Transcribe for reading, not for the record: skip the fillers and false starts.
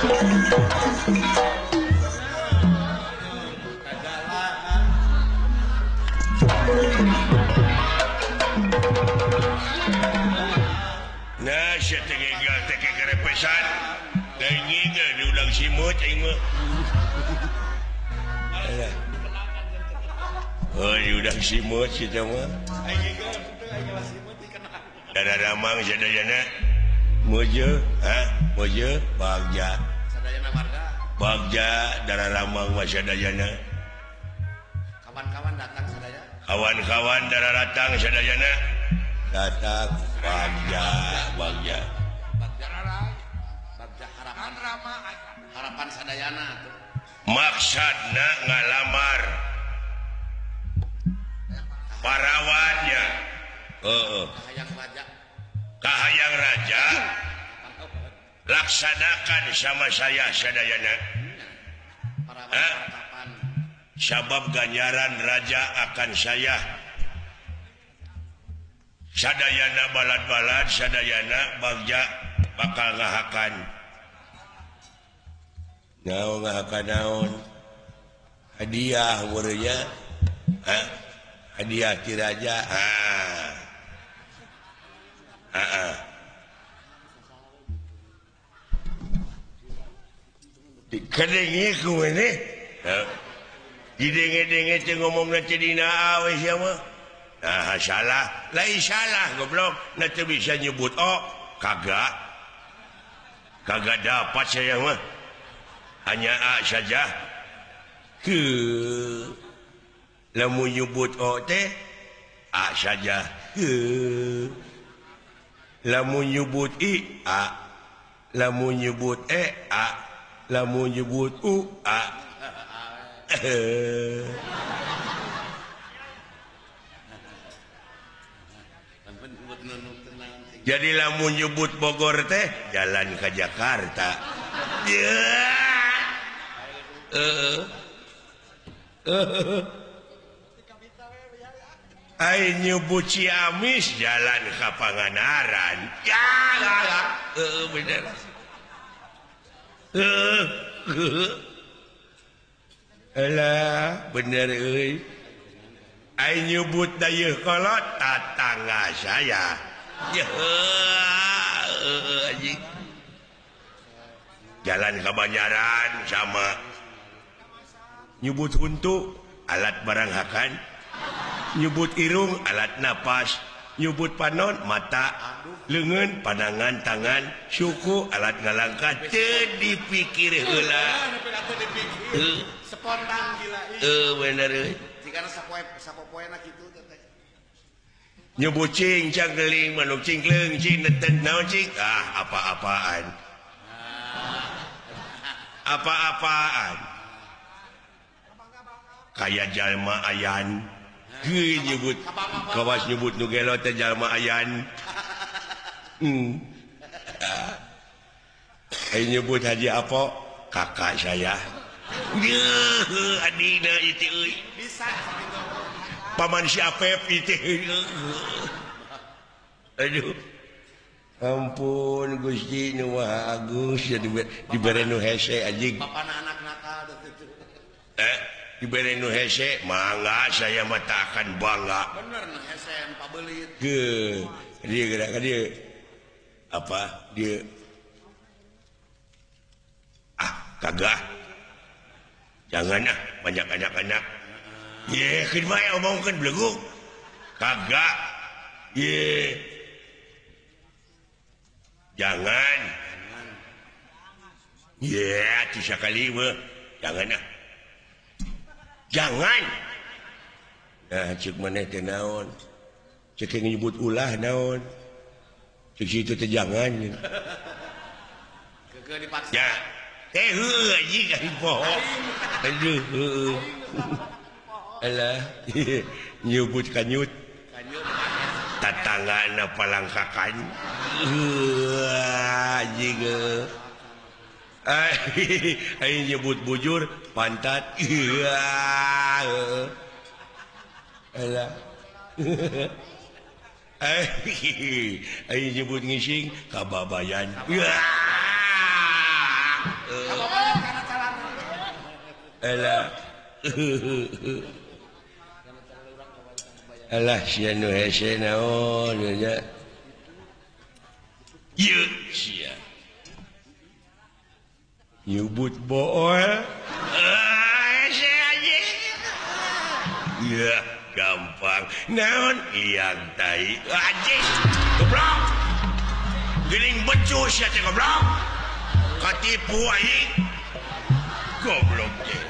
Nah, sia teh gegal teh kerepesan. Deui diundang simut aing mah. Oh, diundang simut si teh mah. Dara Ramang sadayana mojo, ha? Mojo bagja. Sadayana warga. Bagja Dara Ramang mah sadayana. Kawan-kawan datang sadaya. Kawan-kawan dara datang sadayana. Datang bagja, bagja. Bagja bagja harapan Rama, harapan sadayana tuh. Maksudna ngalamar parawannya. Heeh. Kahayang raja. Kahayang raja laksanakan sama saya sadayana. Parawan sabab ganjaran raja akan saya sadayana balad-balad sadayana bagja bakal ngahakan. Naon ngahakan naon? Hadiah meureunnya. Hah? Hadiah ti raja. Ah. Heeh. Dikedengi ku maneh. Heuh. Didenge-denge teh ngomongna teh dina awe sia mah. Nah, salah. Lain salah goblok. Nah teu bisa nyebut oh, kagak. Kagak dapat saya mah. Hanya A saja. Ke lamun nyebut O teh A saja. Ke lamun nyebut I A, lamun nyebut E A, lamun nyebut U A. Jadi lamun nyebut Bogor teh jalan ke Jakarta. Ai nyebut Ciamis jalan ke Pangandaran. Ya bener. Alah, bener euy. Ai nyebut Dayeuhkolot tatangga saya. Anjing. Jalan ke Banjaran sama nyebut huntu alat barang hakan, nyebut irung alat napas, nyebut panon mata, leungeun pandangan tangan, suku alat ngalangkah teu dipikir heula. Spontan gila. Bener euy. Jigana sapopoena kitu teh. Nyebut cing cangkeling manuk cingkleung cing neten naon cing ah apa-apaan. Apa-apaan. Kaya jalma ayan. Heuh nyebut kawas nyebut nu gelo teh jalma ayan. Ai nyebut Haji Apo kakak saya. Yeuh adina itu euy. Bisa sakitu. Paman si Apep itu. Aduh. Ampun Gusti nu Maha Agung sia dibere nu hese anjing. Bapana anak nakal teh. Dibere nu hese mangga saya mah tak akan bangga. Bener nu hese pabelit. Heuh, dia gerak ka dieu. Apa dia? Ah, kagak. Jangan ah, banyak anak-anak. Ye, keun bae omongkeun beleguk. Kagak. Ye. Jangan. Ye, atuh sakali mah. Jangan ah. Jangan. Nah, ceuk maneh teh naon? Ceuk nyebut ulah naon? Ceuk situ teh jangan. Keukeuh dipaksa. Ya. Teh heueuh anjing aing poho. Aduh heueuh. Alah, nyebut kanyut. Kanyut. Tatanggana palangkakan. Heueuh anjing. Aing nyebut bujur pantat. Alah. Aing nyebut ngising kababayan. Alah. Alah sia nu hese naon nya. Ieu sia. Nyubut bool. Hese anjing. Ya gampang. Naon liang tai. Anjing. Goblok. Geuning becus sia teh goblok. Katipu aing. Goblok teh.